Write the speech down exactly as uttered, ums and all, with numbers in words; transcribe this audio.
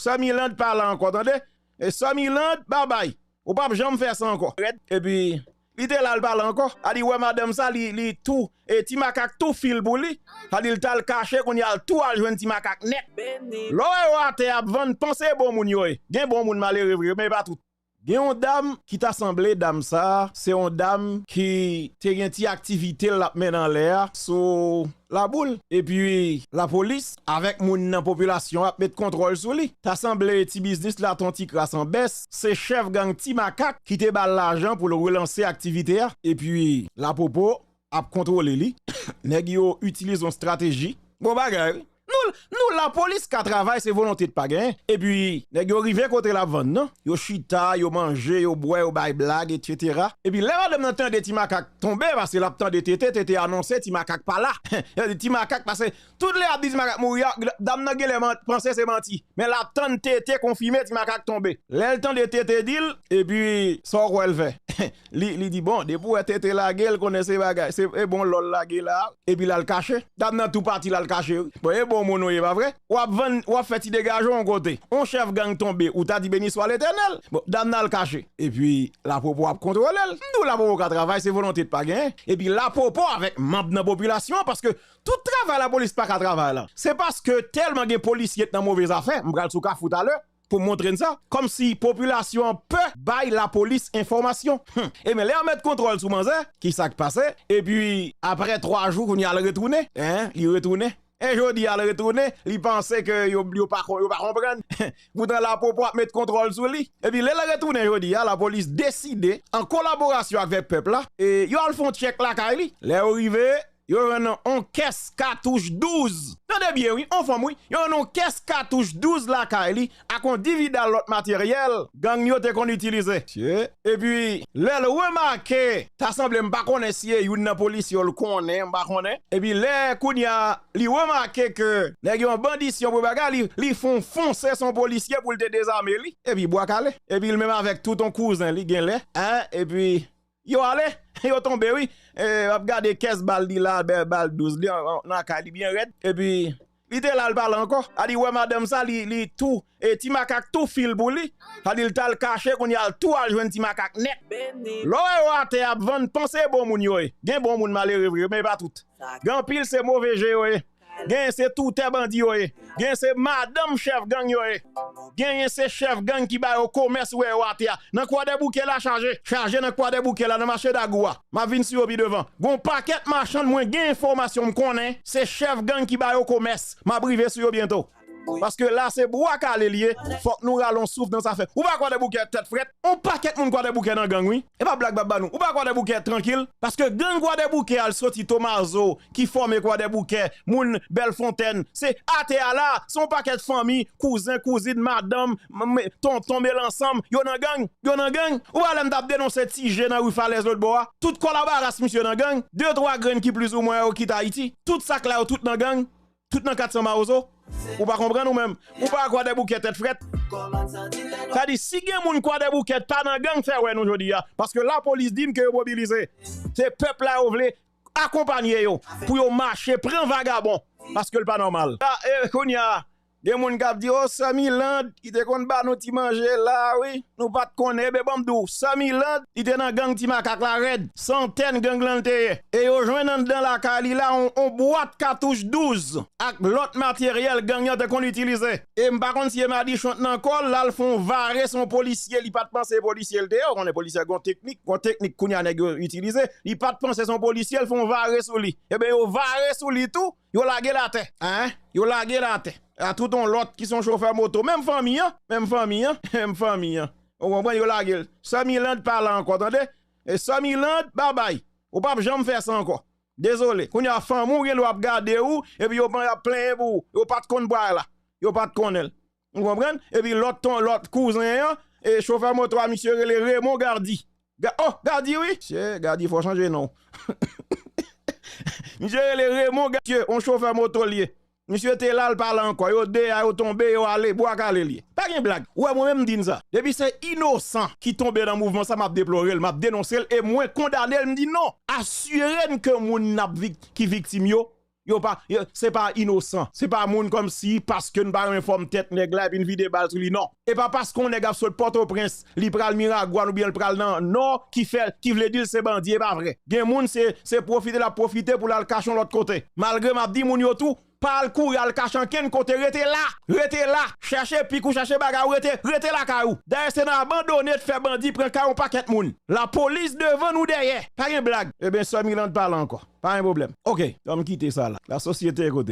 Sè Miland pa la ankò, tande? E Sè Miland, babay. Ou p ap janm fè sa ankò. Epi, li te la, l pa la ankò. A di, wè madanm sa, li, li tou, e ti makak tou fil pou li. Sa di, l t al kache, kounye a l tou al jwenn ti makak nèt. Lè w wè yo atè ap vann, panse e bon moun yo ye. Gen bon moun malere vre, men e pa tout. Gen yon dam ki ta sanble dam sa a, se yon dam ki te gen ti aktivite l ap mennen anlè a sou Laboul. Epi lapolis avèk moun nan popilasyon ap met kontwòl sou li. Ta sanble ti biznis la t on ti kras an bès. Se chèf gang Ti Makak ki te ba l lajan pou l relanse aktivite a. Epi lapopo ap kontwole li. Nèg yo itilize yon estrateji. Bon bagay, wi. Nou, nou lapolis ka travay, se volonte t pa genyen. Epi, nèg yo rive kote l ap vann nan. Yo chita, yo manje, yo bwè, yo bay blag, etsetera. Epi, lè madanm nan tande Ti Makak tonbe, paske l ap tande tete, tete anonse Ti Makak pa la. Yo di Ti Makak, paske tout lè y ap di Ti Makak mouri a, dam nan genlè man- panse se manti. Men l ap tann tete konfime Ti Makak tonbe. Lè l tande tete di l, epi, sa w kwè l fè? Li, li di, bon, depi w wè tete lage, l konnen se bagay, se e bon lòl lage la, epi l al kache. Dam nan tou pati, l al kache, wi. Bon, e bon moun ou ye, pa vre? W ap vann, w ap fè ti degaje w yon kote. On chèf gang tonbe, ou ta di beni swa Letènèl. Bon, dam nan al kache. Epi, lapopo ap kontwole l. M di w lapopo ka travay, se volonte t pa genyen. Epi, lapopo avèk manm nan popilasyon an, paske tout travay lapolis pa ka travay la. Se paske tèlman gen polisye k nan move zafè, m pral sou Kafou talè, pou montre n sa, kòmsi popilasyon an pè bay lapolis enfòmasyon. Hum. Ebyen, lè yo met kontwòl sou manzè, ki sa k pase? Epi, apre twa jou, kounye a l retounen. Hein? Li retounen. E jodi a, l retounen, li panse ke yo, yo pa, yo pa konprann. Poutan lapopo ap met kontwòl sou li. Epi, lè l retounen jodi a, lapolis deside, an kolaborasyon avèk pèp la, e yo al fè yon tchèk lakay li. Lè yo rive, yo jwenn on kès katouch douz. Tande byen, wi, on fanm, wi. Yo jwenn on kès katouch douz lakay li ak on dividal lòt materyèl gang yo te konn itilize. Epi, lè l remake, ta sanble m pa konnen si e youn nan polisye yo l konnen, m pa konnen. Epi, lè kounye a, li remake ke nèg yo an bandisyon pou bagay, li, li fè on fonse sou on polisye pou l te dezame li. Epi, bwa kale. Epi, l menm avèk tout on kouzen li, genlè. Hein? Epi, yo ale, yo tonbe, wi. E, w ap gade kès bal li la, bèl bal douz li, an, an, nan kay li byen rèd. Epi, li te la, l pa la ankò. A di, wè madanm sa, li, li tou, e ti makak tou fil pou li. Sa di, l t al kache, kounye a, l tou al jwenn ti makak nèt. Lè w wè yo atè ap vann, panse e bon moun yo ye. Gen bon moun malere vre, men e pa tout. Gen anpil se move je yo ye. Genyen se toutè bandi yo ye. Genyen se madanm chèf gang yo ye. Genyen se chèf gang ki ba yo komès ou wè yo atè a. Nan Kwadèboukè la chaje. Chaje nan Kwadèboukè la, nan mache Dagou a. M ap vin sou yo pi devan. Gon pakèt machann mwen gen enfòmasyon m konnen. Se chèf gang ki ba yo komès. M ap rive sou yo byento. Paske la se bwa kale l ye. Fòk nou rale yon souf nan zafè. Ou pa Kwadèboukè tèt frèt. On pakèt moun Kwadèboukè nan gang, wi. E pa blag m ap ba nou. Ou pa Kwadèboukè trankil. Paske gang Kwadèboukè a l soti Tomazo, ki fòme Kwadèboukè, moun Bèlfontèn. Se atè a la, se yon pakèt fanmi, kouzen, kouzin, madanm, m, m, tonton, mele ansanm, yo nan gang, yo nan gang. Ou pa lè m t ap denonse Ti Je nan ri Falèz lòt bò a, tout kòlabaras misye nan gang, de twa grenn ki plizoumwen yo kite Ayiti, tout sa k la yo tout nan gang, tout nan kat san Mawozo. Ou pa konprann ou menm. Ou pa Kwadèboukè tèt frèt. Sa di, si gen moun Kwadèboukè pa nan gang, fè wè nou jodi a. Paske lapolis di m ke yo mobilize. Se pèp la yo vle akonpanye yo pou yo mache pran vagabon. Paske l pa nòmal. A, e, kounye a, gen moun k ap di, o, Sè Miland, ki te konn ba nou ti manje la, wi. Nou pa t konnen. Ebyen, ban m di w, Sè Miland, li te nan gang Ti Makak la rèd. Se antèn gang lan l te ye. E yo jwenn anndan lakay li la on, on bwat katouch douz ak lòt materyèl gang yo te konn itilize. E m pa konn si e madichon t nan kò l, l al fè on vare sou on polisye, li pa t panse se polisye l te ye. Ou konnen polisye gon teknik, gon teknik kounye a nèg yo itilize. Li pa t panse se on polisye, l fè on vare sou li. Ebyen, yo vare sou li tou, yo lage l atè. Hein? Yo lage l atè. A tout on lòt ki se on chofè moto. Menm fanmi an, menm fanmi an, menm fanmi an. Ou konprann? Yo lage l. Sè Miland pa la ankò, tande? E Sè Miland, babay. Ou p ap janm fè sa ankò. Dezole. Kounye a, fanmi w gen dwa ap gade w, epi yo pran, y ap plenyen pou ou. Yo pa t konn bwa la. Yo pa t konnen l. Ou konprann? Epi lòt ton, lòt kouzen an, e chofè moto a, misye rele Raymond Gardy. Ga-, oh, Gardy, wi. Misye, Gardy, fò w chanje non. Misye rele Raymond Gardy, on chofè moto l ye. Misye te la, l pa la ankò. Yo de a, yo tonbe, yo ale, bwa kale l ye. Pa gen blag. Ou wè, mwen menm m di n sa. Depi se inosan ki tonbe nan mouvman sa, m ap deplore l, m ap denonse l, e mwen kondane l, m di non. Asire n ke moun n ap vik-, ki viktim yo, Yo pa, yo, se pa inosan. Se pa moun kòmsi paske n pa renmen fòm tèt nèg la epi n vide bal sou li, non. E pa paske yon nèg ap sot Pòtoprens, li pral Miragwàn oubyen l pral nan Nò ki fè, ki vle di l se bandi, e pa vre. Gen moun se, se pwofite l ap pwofite pou l al kache yon lòt kote. Malgre m ap di moun yo tou, pa al kouri al kache ankenn kote, rete la, rete la, chèche pik ou chèche bagay ou, rete, rete lakay ou. Dayè se nan abandone t fè bandi pran kay yon pakèt moun. Lapolis devan nou dèyè, pa gen blag. Ebyen sè Mirlande pa la ankò. Pa gen pwoblèm. Ok, an m kite sa la. Lasosyete kote.